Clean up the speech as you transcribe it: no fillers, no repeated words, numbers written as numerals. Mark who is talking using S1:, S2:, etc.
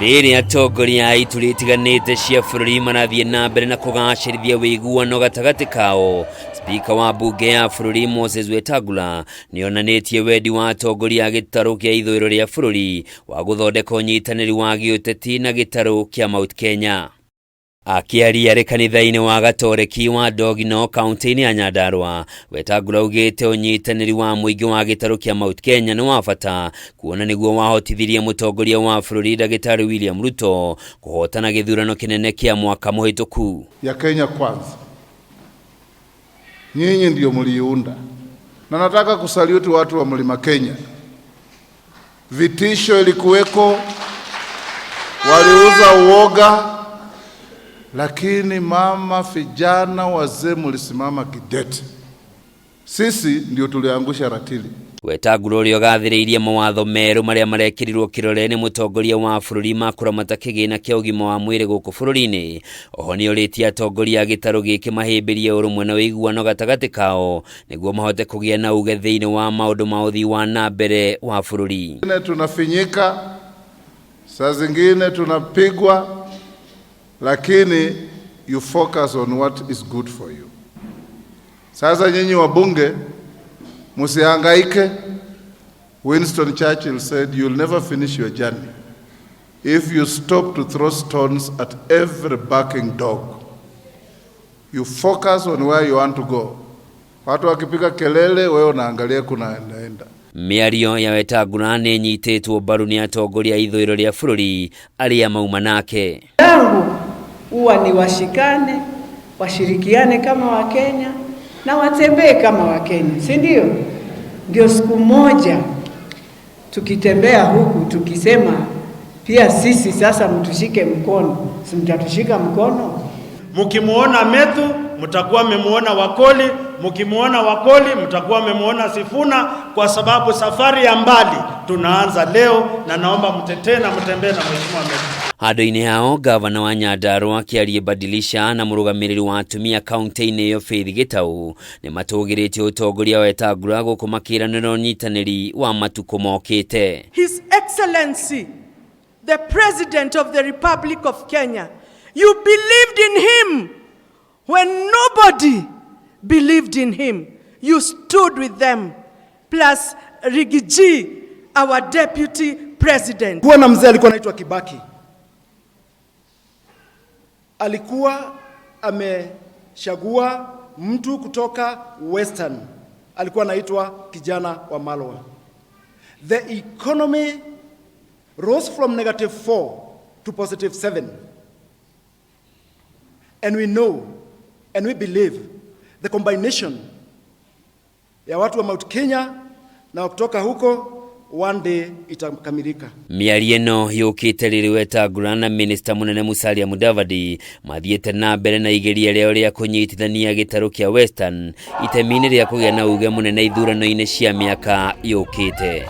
S1: Rĩrĩ atongoria a ituri itiganĩte cia bũrũri marathiĩ na mbere na kũgacĩrithia ũiguano gatagatĩ kao, Spika wa mbunge ya bũrũri Moses Wetangula nĩonanĩtie wendi wa atongoria a gĩtarũ kĩa ithũĩro rĩa bũrũri wa gũthondeka ũnyitanĩri wa gĩũteti na gĩtarũ kĩa Mount Kenya. Akĩaria arĩ kanitha-inĩ wa Gatoreki wa Dogino kaunti-inĩ ya Nyandarua, Wetangula augĩte ũnyitanĩri wa mũingĩ wa gĩtarũ kĩa Mount Kenya nĩ wa bata kuona nĩguo wahotithirie mũtongoria wa bũrũri Ndagĩtarĩ William Ruto kũhotana gĩthurano kĩnene kĩa mwaka mũhĩtũku.
S2: Ya Kenya Kwanza. Nyinyi ndio mliiunda, na nataka kusaluti watu wa Mlima Kenya. Vitisho ilikuweko, waliuza uoga, lakini mama, vijana, wazee mlisimama kidete. Sisi ndio tuliangusha ratili.
S1: Wetangula ũrĩa ũgathĩrĩirie mawatho merũ marĩa marekĩrirwo kĩrore nĩ mũtongoria wa bũrũri ma kũramata kĩgĩna kĩa ũgima wa mwĩrĩ gũkũ bũrũri-inĩ. Oho nĩorĩtie atongoria a gĩtarũ gĩkĩ mahĩmbĩrie ũrũmwe na ũiguano gatagatĩ kao nĩguo mahote kũgĩa na uge thĩinĩ wa maũndũ ma ũthii wa na mbere wa bũrũri.
S2: Tunafinyika, saa zingine tunapigwa, lakini you focus on what is good for you. Sasa nyinyi wabunge msihangaike. Winston Churchill said you'll never finish your journey if you stop to throw stones at every barking dog. You focus on where you want to go. Watu wakipiga kelele, wewe unaangalia kunaendaenda.
S1: Mĩario ya Wetangula nĩ ĩnyitĩtwo mbaru nĩ atongoria a ithũĩro rĩa bũrũri arĩa mauma nake.
S3: Yangu huwa ni washikane, washirikiane kama Wakenya na watembee kama Wakenya, si ndio? Ndio siku moja tukitembea huku tukisema pia sisi sasa mtushike mkono, si mtatushika mkono?
S4: Mkimuona Methu mtakuwa mmemuona Wakoli, mkimuona Wakoli mtakuwa mmemuona Sifuna, kwa sababu safari ya mbali tunaanza leo, na naomba mtetee na mtembee na Mheshimiwa Methu.
S1: Handũ-inĩ hao gavana wa Nyandarua Kĩarie Badilisha na mũrũgamĩrĩri wa atumia kaunti-inĩ ĩyo Faith Gĩtau nĩ matũgĩrĩtie ũtongoria wa Wetangula gũkũ makĩranĩra ũnyitanĩri wa matukũ mokĩte.
S5: His Excellency, the President of the Republic of Kenya, you believed in him when nobody believed in him. You stood with them, plus Riggy G, our Deputy President.
S6: Kuwa na mzee alikuwa anaitwa Kibaki, alikuwa amechagua mtu kutoka Western, alikuwa anaitwa Kijana Wamalwa. The economy rose from -4 to +7. And we know and we believe the combination ya watu wa Mount Kenya na kutoka huko one day itakamilika.
S1: Mĩario ĩno yũkĩte rĩrĩ Wetangula na minista mũnene Musalia Mudavadi mathiĩte na mbere na igeria rĩao rĩa kũnyitithania gĩtarũ kĩa Western itemi-inĩ rĩa kũgĩa na uge mũnene ithurano-inĩ cia mĩaka yũkĩte.